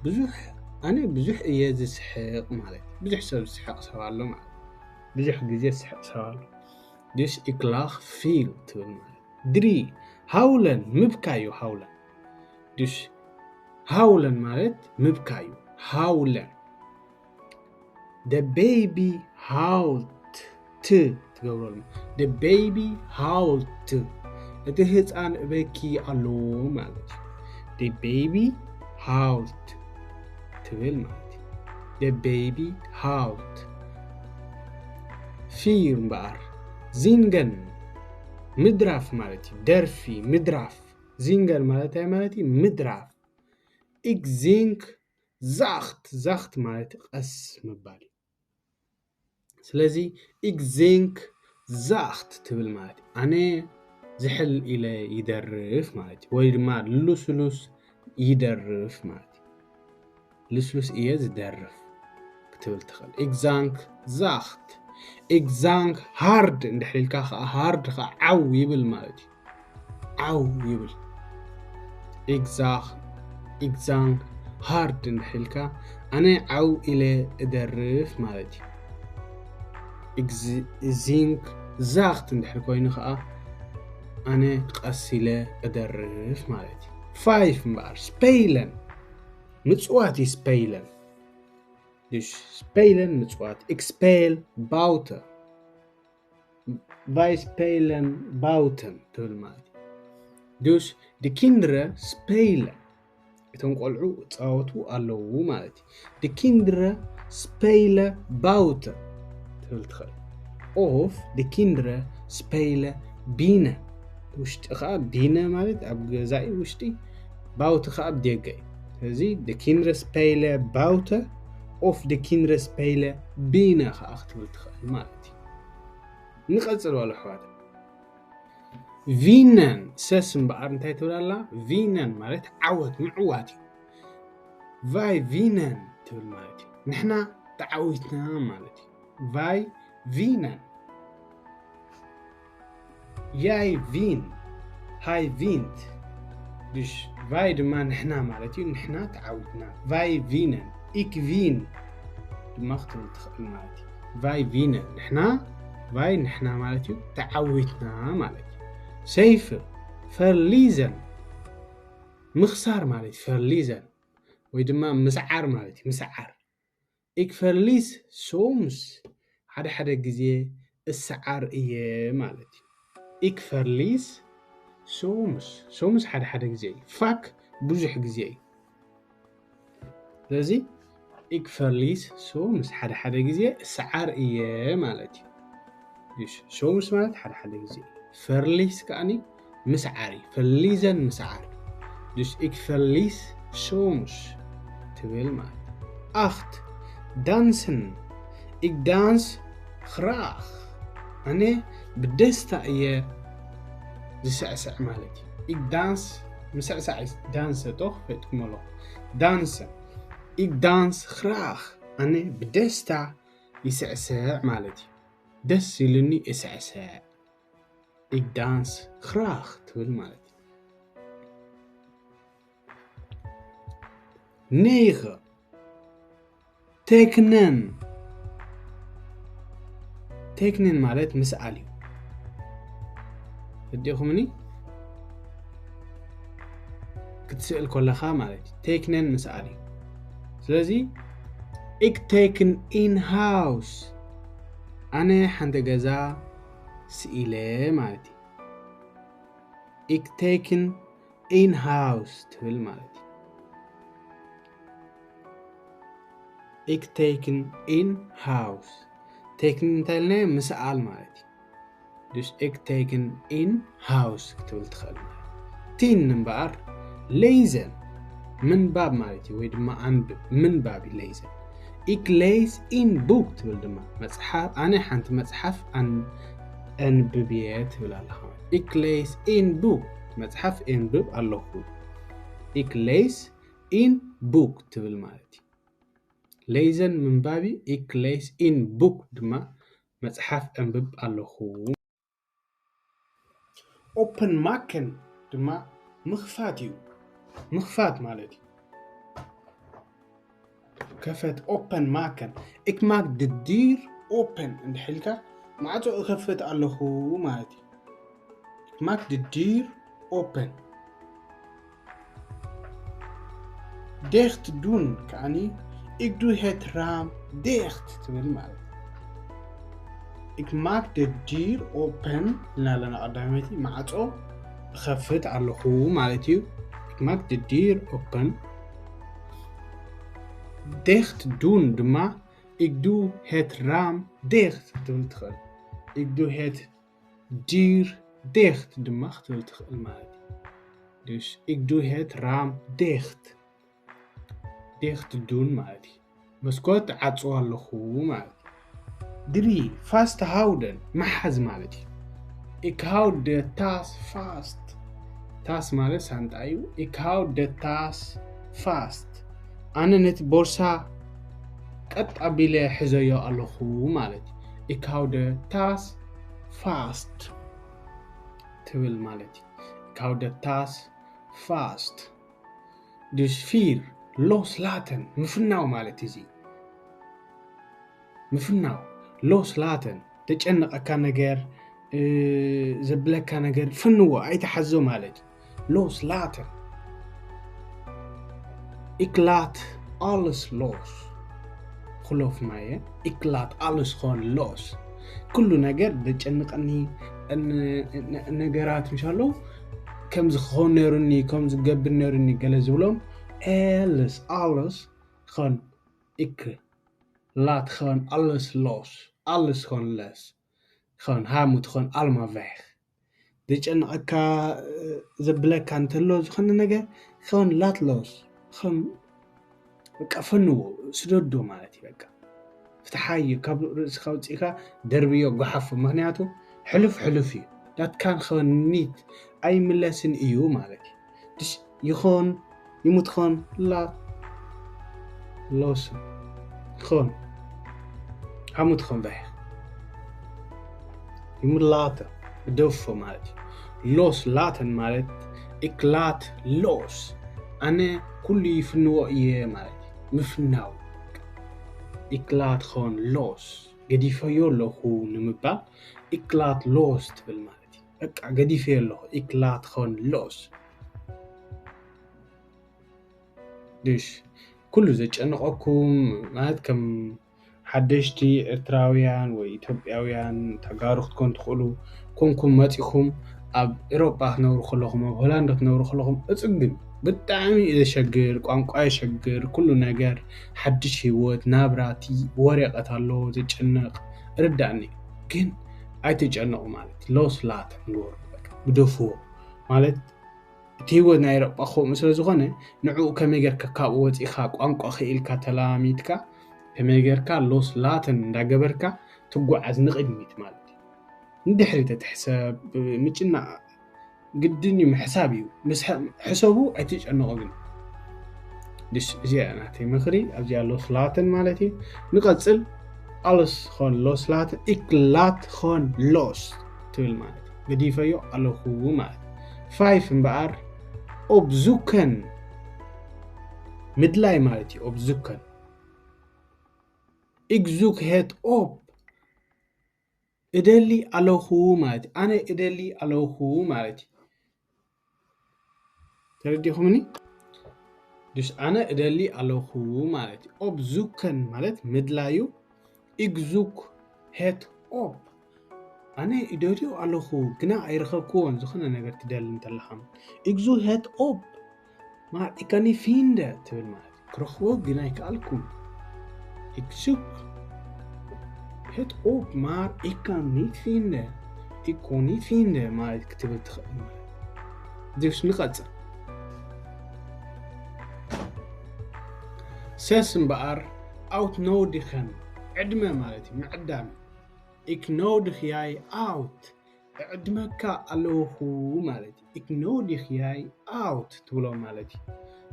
ብዙሕ ኣነ ብዙሕ እየ ዝስሕቕ ማለት ብዙሕ ሰብ ዝስሕቕ ሰብ ኣሎ ማለት ብዙሕ ግዜ ዝስሕቕ ሰብ ኣሎ Dus ik lach veel ትብል ማለት drie huilen ምብካይ እዩ huilen Dus huilen ማለት ምብካይ እዩ huilen The baby huilt ትገብረሉ The baby huilt እቲ ህፃን እበኪ ኣለዎ ማለት እዩ The baby huilt ትብል ማለት እዩ። The baby howled. ፊር እምበኣር፣ ሲንገን፣ ምድራፍ ማለት እዩ። ደርፊ፣ ምድራፍ። ሲንገን ማለት እንታይ ማለት እዩ? ምድራፍ። Ich sing sacht፣ sacht ማለት ቀስ ምባል እዩ። ስለዚ ich sing sacht ትብል ማለት እዩ። ኣነ ዝሕል ኢለ ይደርፍ ማለት እዩ። ወይ ድማ ልስሉስ ይደርፍ ማለት እዩ። ልስሉስ እየ ዝደርፍ ክትብል ትኽእል። Ich sing sacht። Ich sing hard እንድሕር ኢልካ ከዓ፣ hard ከዓ ዓው ይብል ማለት እዩ። ዓው ይብል። Ich sing፣ ich sing hard እንድሕር ኢልካ፣ ኣነ ዓው ኢለ እደርፍ ማለት እዩ። Ich sing sacht እንድሕር ኮይኑ ከዓ፣ ኣነ ቀስ ኢለ እደርፍ ማለት እዩ። ፋይፍ እምበኣር፣ ስፔለን፣ ምጽዋት እዩ። ስፔለን፣ ድሽ፣ ስፔለን ምጽዋት። Ich speel buiten። Wij spelen buiten ትብል ማለት እዩ። Dus de kinderen spelen፣ እቶም ቆልዑ ይጻወቱ ኣለዉ ማለት እዩ። De kinderen spelen buiten ትብል ትኽእል። Of de kinderen spelen binnen። ውሽጢ ከዓ፣ binnen ማለት ኣብ ገዛኢ ውሽጢ፣ buiten ከዓ ኣብ ደገ እዩ። ስለዚ de kinderen spelen buiten of de kinderen spelen binnen ከዓ ክትብል ትኽእል ማለት እዩ። ንቐጽል በሉ ኣሕዋት። Winnen፣ ሰስ እምበኣር እንታይ ትብል ኣላ? Winnen ማለት ዓወት፣ ምዕዋት እዩ። Wij winnen ትብል ማለት እዩ። ንሕና ተዓዊትና ማለት እዩ። Wij winnen። Jij wint። Hij wint። Dus wij ድማ ንሕና ማለት እዩ። ንሕና ተዓዊትና። Wij winnen። Ik win ድማ ክትብል ትኽእል ማለት እዩ። Wij winnen። ንሕና፣ wij ንሕና ማለት እዩ። ተዓዊትና ማለት እዩ። ሰይፍ፣ verliezen ምኽሳር ማለት እዩ። Verliezen ወይ ድማ ምስዓር ማለት እዩ። ምስዓር። Ik verlies soms፣ ሓደ ሓደ ግዜ እስዓር እየ ማለት እዩ። Ik verlies soms። Soms ሓደ ሓደ ግዜ እዩ። Vaak ብዙሕ ግዜ እዩ። ስለዚ ik verlies soms ሓደ ሓደ ግዜ እስዓር እየ ማለት እዩ። Dus soms ማለት ሓደ ሓደ ግዜ፣ verlies ከኣኒ ምስዓር እዩ። Verliezen ምስዓር። Dus ik verlies soms ትብል ማለት እዩ። Acht, dansen። Ik dans graag። ኣነ ብደስታ እየ ዝስዕስዕ ማለት እዩ። Ik dans፣ ምስዕሳዕ እዩ። Dansen toch? ፈጥኩሞ ኣለኹ። Dansen። Ik dans graag። ኣነ ብደስታ ይስዕስዕ ማለት እዩ። ደስ ኢሉኒ እስዕስዕ። Ik dans graag ትብል ማለት እዩ። Negen, tekenen። Tekenen ማለት ምስኣል እዩ። እዲኹምኒ ክትስእል ከለኻ ማለት እዩ። Tekenen ምስኣል እዩ። ስለዚ ik teken een huis፣ ኣነ ሓንቲ ገዛ ስኢለ ማለት እዩ። Ik teken een huis ትብል ማለት እዩ። Ik teken een huis። Teken እንታይ ኢልናዮ? ምስኣል ማለት እዩ። Dus ik teken een huis ክትብል ትኽእል ማለት እዩ። Tien እምበኣር፣ lezen ምንባብ ማለት እዩ፣ ወይ ድማ ኣንብብ፣ ምንባብ እዩ lezen። Ik lees een boek ትብል ድማ መጽሓፍ፣ ኣነ ሓንቲ መጽሓፍ ኣን-፣ ኣንብብ እየ ትብል ኣለኻ። Ik lees een boek፣ መጽሓፍ ኣንብብ ኣለኹ። Ik lees een boek ትብል ማለት እዩ። Lezen ምንባብ እዩ። Ik lees een boek ድማ መጽሓፍ ኣንብብ ኣለኹ። Openmaken ድማ ምኽፋት እዩ። ምኽፋት ማለት እዩ። ከፈት፣ openmaken። Ik maak de deur open እንድሕር ኢልካ፣ ማዕጾ እኸፍት ኣለኹ ማለት እዩ። Ik maak de deur open። Dicht doen ከኣኒ፣ ik doe het raam dicht ትብል ማለት እዩ። Ik maak de deur open ኢልና ኣለና ቀዳመይቲ፣ ማዕጾ እኸፍት ኣለኹ ማለት እዩ። Ik maak de deur open። Dicht doen ድማ ik doe het raam dicht ክትብል ትኽእል። Ik doe het deur dicht ድማ ክትብል ትኽእል ማለት እዩ። Dus ik doe het raam dicht. Dicht doen ማለት እዩ። መስኮት ዓጽዋ ኣለኹ ማለት እዩ። Drie, vasthouden፣ ምሓዝ ማለት እዩ። Ik hou de tas vast. Tas ማለት ሳንጣ እዩ። Ik hou de tas vast. ኣነ ነቲ ቦርሳ ቀጥ ኣቢለ ሕዘዮ ኣለኹ ማለት እዩ። Ik hou de tas vast ትብል ማለት እዩ። Ik hou de tas vast. Dus vier, loslaten፣ ምፍናው ማለት እዚ። ምፍናው፣ loslaten፣ ተጨነቐካ ነገር፣ እ፣ ዘብለካ ነገር ፍንዎ፣ ኣይተሓዞ ማለት እዩ። Loslaten. Ik laat alles los. Geloof mij, hè? Ik laat alles gewoon los. ኩሉ ነገር ዘጨንቐኒ ን-፣ ን-፣ ነገራት ምሻለዉ ከም ዝኸውን ነይሩኒ፣ ከም ዝገብር ነይሩኒ ገለ ዝብሎም ኤልስ፣ ኣልስ ኸን፣ ik laat gewoon alles los. Alles gewoon los. Gewoon, hij moet gewoon allemaal weg. ዘጨንቐካ፣ እ፣ ዘብለካ እንተሎ ዝኾነ ነገር ኸን፣ laat los. ኸን፣ በቃ ፈንዎ፣ ስደዶ ማለት እዩ። በቃ ፍትሓዮ፣ ካብ ርእስኻ ውፅኢኻ ደርብዮ፣ ጓሓፎ። ምኽንያቱ ሕሉፍ ሕሉፍ እዩ። Dat kan gewoon niet፣ ኣይምለስን እዩ ማለት እዩ። Dus ይኾን፣ je moet gewoon laten los. Gewoon, hij moet gewoon weg. Je moet laten. ግደፎ ማለት እዩ። Loslaten ማለት ik laat los፣ ኣነ ኩሉ ይፍንዎ እየ ማለት እዩ። ምፍናው። Ik laat gewoon los፣ ገዲፈዮ ኣለኹ ንምባል ik laat los ትብል ማለት እዩ። በቃ ገዲፈዮ ኣለኹ፣ ik laat gewoon los። Dus ኩሉ ዘጨንቐኩም ማለት ከም ሓደሽቲ ኤርትራውያን ወይ ኢትዮጵያውያን ተጋሩ ክትኮኑ ትኽእሉ፣ ኮንኩም መጺኹም ኣብ ኤሮጳ ክትነብሩ ከለኹም፣ ኣብ ሆላንድ ክትነብሩ ከለኹም፣ እጽግም ብጣዕሚ እዩ ዘሸግር፣ ቋንቋ የሸግር፣ ኩሉ ነገር፣ ሓድሽ ህይወት፣ ናብራ፣ እቲ ወረቐት ኣሎ ዘጨንቕ፣ ርዳእኒ። ግን ኣይትጨነቑ ማለት፣ loslaten ንበሩ፣ በቃ ግደፍዎ ማለት፣ እቲ ህይወት ናይ ኤሮጳ ከምኡ ስለ ዝኾነ፣ ንዕኡ ከመይ ጌርካ ካብኡ ወጺኻ፣ ቋንቋ ክኢልካ፣ ተለማሚድካ፣ ከመይ ጌርካ loslaten እንዳገበርካ ትጓዓዝ ንቕድሚት ማለት እዩ። ንድሕሪት ተትሕሰብ፣ ምጭናቕ ግድን እዩ፣ ምሕሳብ እዩ። ምስ ሐ-፣ ሕሰቡ፣ ኣይትጨነቑ ግን። Dus እዚኣ ናተይ ምኽሪ፣ ኣብዚኣ loslaten ማለት እዩ። ንቐጽል፣ alles gewoon loslaten፣ ik laat gewoon los ትብል ማለት እዩ። ገዲፈዮ ኣለኹ ማለት እዩ። Vijf እምበኣር፣ opzoeken፣ ምድላይ ማለት እዩ። Opzoeken። Ik zoek het op። እደሊ ኣለኹ ማለት እዩ። ኣነ እደሊ ኣለኹ ማለት እዩ። ተረዲኹምኒ? Dus ኣነ እደሊ ኣለኹ ማለት እዩ። Opzoeken ማለት ምድላዩ። Ik zoek het op። ኣነ ይደልዮ ኣለኹ፣ ግና ኣይረኸብክዎን። ዝኾነ ነገር ትደሊ እንተለኻ፣ ik zoek het op, maar ik kan niet vinden ትብል ማለት እዩ። ክረኽቦ ግን ኣይከኣልኩን። Ik zoek het op, maar ik kan niet vinden. Ik kon niet vinden ማለት ክትብል ትኽእል ማለት እዩ። Dus ንቐጽል። Ses እምበኣር፣ uitnodigen፣ ዕድመ ማለት እዩ፣ ምዕዳም። Ik nodig jij uit። እዕድመካ ኣለኹ ማለት እዩ። Ik nodig jij uit ትብሎ ማለት እዩ።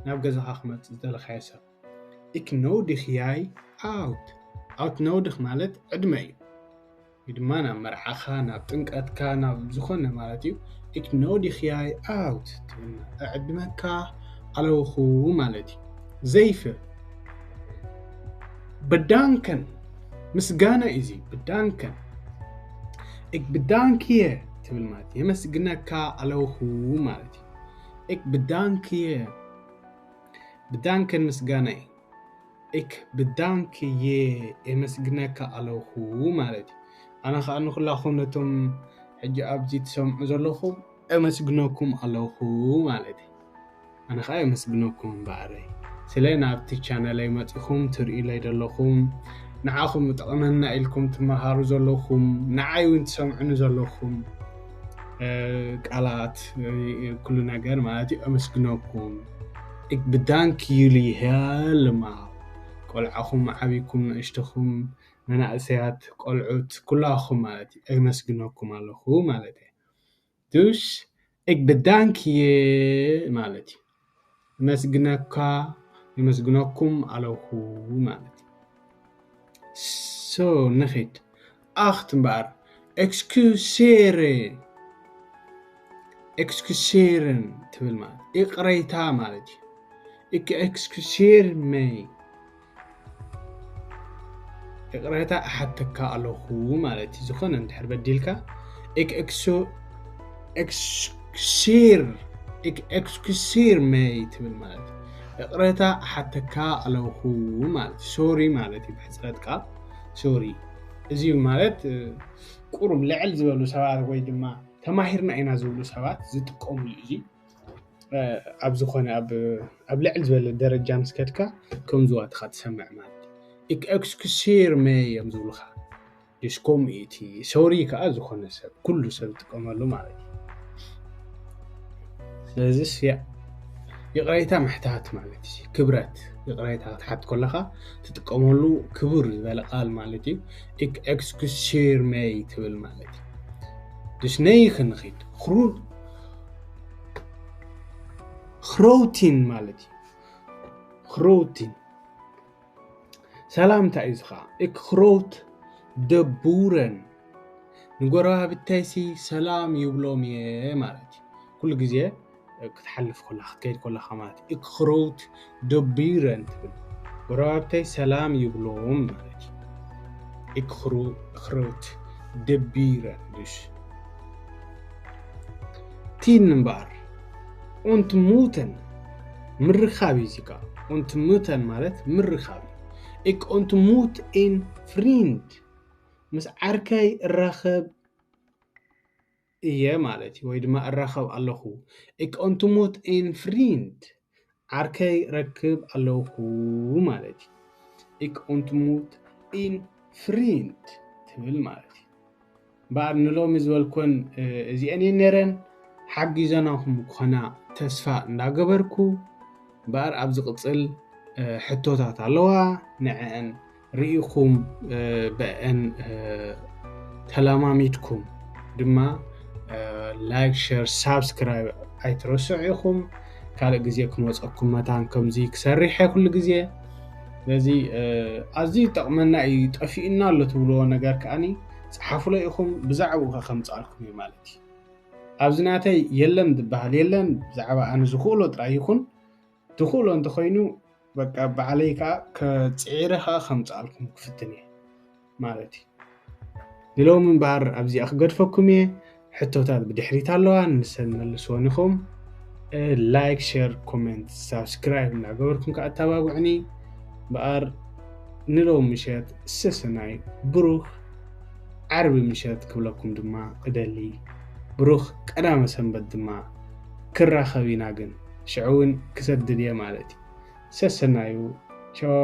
ናብ ገዛኻ ክመጽእ ዝደለኻዮ ሰብ። Ik nodig jij uit። Uitnodigen ማለት ዕድመ እዩ። ወይ ድማ ናብ መርዓኻ፣ ናብ ጥምቀትካ፣ ናብ ዝኾነ ማለት እዩ። Ik nodig jij uit ትብል ማለት እዕድመካ ኣለኹ ማለት እዩ። Zeven። Bedanken ምስጋና እዩ እዚ። Bedanken። Ik bedank je ትብል ማለት እዩ። የመስግነካ ኣለኹ ማለት እዩ። Ik bedank je። Bedanken ምስጋና እዩ። Ik bedank je፣ የመስግነካ ኣለኹ ማለት እዩ። ኣነ ኸኣ ንኹላኹም ነቶም ሕጂ ኣብዚ ትሰምዑ ዘለኹም፣ ኣመስግነኩም ኣለኹ ማለት እዩ። ኣነ ኸኣ የመስግነኩም እምበኣረይ። ስለ ናብቲ ቻነለይ መፂኹም ትርእዩለይ ዘለኹም፣ ንዓኹም ይጠቕመና ኢልኩም ትመሃሩ ዘለኹም፣ ንዓይ እውን ትሰምዑኒ ዘለኹም፣ እ፣ ቃላት፣ እ፣ ኩሉ ነገር ማለት እዩ። ኣመስግነኩም። Ik bedank jullie helemaal። ቆልዓኹም ዓብይኩም ንእሽተኹም መናእሰያት ቆልዑት ኩላኹም ማለት እዩ። ኣመስግነኩም ኣለኹ ማለት እዩ። Dus ik bedank je ማለት እዩ። ኣመስግነካ፣ የመስግነኩም ኣለኹ ማለት እዩ። So ንኺድ። ኣኽት እምበኣር። Excuseren። Excuseren ትብል ማለት ይቕሬታ ማለት እዩ። Ik excuseer mij። ይቕሬታ እሓተካ ኣለኹ ማለት እዩ። ዝኾነ እንድሕር በዲልካ፣ ik excu-፣ excuseer፣ ik excuseer mij ትብል ማለት እዩ። ይቕሬታ እሓተካ ኣለኹ ማለት እዩ። ሶሪ ማለት እዩ ብሕፅረት ቃል ሶሪ። እዚ ማለት፣ እ፣ ቁሩብ ልዕል ዝበሉ ሰባት ወይ ድማ ተማሂርና ኢና ዝብሉ ሰባት ዝጥቀሙሉ እዩ። እዚ፣ እ፣ ኣብ ዝኾነ ኣብ፣ ኣብ ልዕል ዝበለ ደረጃ ምስ ከድካ ከም ዝዋትኻ ትሰምዕ ማለት እዩ። Ik excuseer mij እዮም ዝብሉኻ። ድስ ከምኡ እዩ እቲ ሶሪ ከዓ ዝኾነ ሰብ፣ ኩሉ ሰብ ዝጥቀመሉ ማለት እዩ። ስለዚስ ያ ይቕሬታ ምሕታት ማለት እዩ። ክብረት፣ ይቕሬታ ክትሓት ከለኻ ትጥቀመሉ ክቡር ዝበለ ቃል ማለት እዩ። Ik excuseer mij ትብል ማለት እዩ። Dus negen ንኺድ። Gro-፣ groeten ማለት እዩ። Groeten። ሰላምታ እዩ እዚ ኸዓ። Ik groet de buren። ንጎረባብተይሲ ሰላም ይብሎም እየ ማለት እዩ። ኩሉ ግዜ ክትሓልፍ ከላ፣ ክትከይድ ከላኻ ማለት እዩ። Ik groet de buren ትብል። ጎረባብተይ ሰላም ይብሎም ማለት እዩ። Ik gro-፣ groet de buren። Dus tien እምበኣር። Ontmoeten። ምርኻብ እዩ እዚ ከዓ። Ontmoeten ማለት ምርኻብ እዩ። Ik ontmoet een vriend። ምስ ዓርከይ እራኸብ እየ ማለት እዩ፣ ወይ ድማ እራኸብ ኣለኹ። Ik ontmoet een vriend። ዓርከይ ረክብ ኣለኹ ማለት እዩ። Ik ontmoet een vriend ትብል ማለት እዩ። እምበኣር ንሎሚ ዝበልኩን፣ እ፣ እዚአን እየን ነይረን። ሓጊዘናኹም ክኾና ተስፋ እንዳገበርኩ፣ እምበኣር ኣብ ዝቕጽል፣ እ፣ ሕቶታት ኣለዋ፣ ንዐአን ርኢኹም፣ እ፣ ብአን፣ እ፣ ተለማሚድኩም ድማ፣ እ፣ ላይክ፣ ሸር፣ ሳብስክራይብ ኣይትረስዑ ኢኹም። ካልእ ግዜ ክመፀኩም መታን ከምዚ ክሰርሕ እየ ኩሉ ግዜ። ስለዚ፣ እ፣ ኣዝዩ ይጠቕመና እዩ፣ ጠፊኡና ኣሎ ትብልዎ ነገር ከኣኒ ፀሓፉሎ ኢኹም፣ ብዛዕባኡ ከ ከምፅኣልኩም እዩ ማለት እዩ። ኣብዚ ናተይ የለን ዝበሃል የለን፣ ብዛዕባ ኣነ ዝኽእሎ ጥራይ ይኹን፣ ትኽእሎ እንተኾይኑ፣ በቃ ባዕለይ ከኣ ከፅዒረ ከኣ ከምፅኣልኩም ክፍትን እየ ማለት እዩ። ንሎሚ እምበኣር ኣብዚኣ ክገድፈኩም እየ። ሕቶታት ብድሕሪት ኣለዋ፣ ንሰን መልስወን ኢኹም። እ፣ ላይክ፣ ሸር፣ ኮሜንት፣ ሳብስክራይብ እናገበርኩም ከኣ ኣተባብዑኒ። እምበኣር ንሎሚ ምሸት ሰሰናይ ብሩኽ ዓርቢ ምሸት ክብለኩም ድማ እደሊ። ብሩኽ ቀዳመ ሰንበት ድማ ክራኸብ ኢና፣ ግን ሽዑ እውን ክሰድድ እየ ማለት እዩ። ሰሰናዩ። ቻው።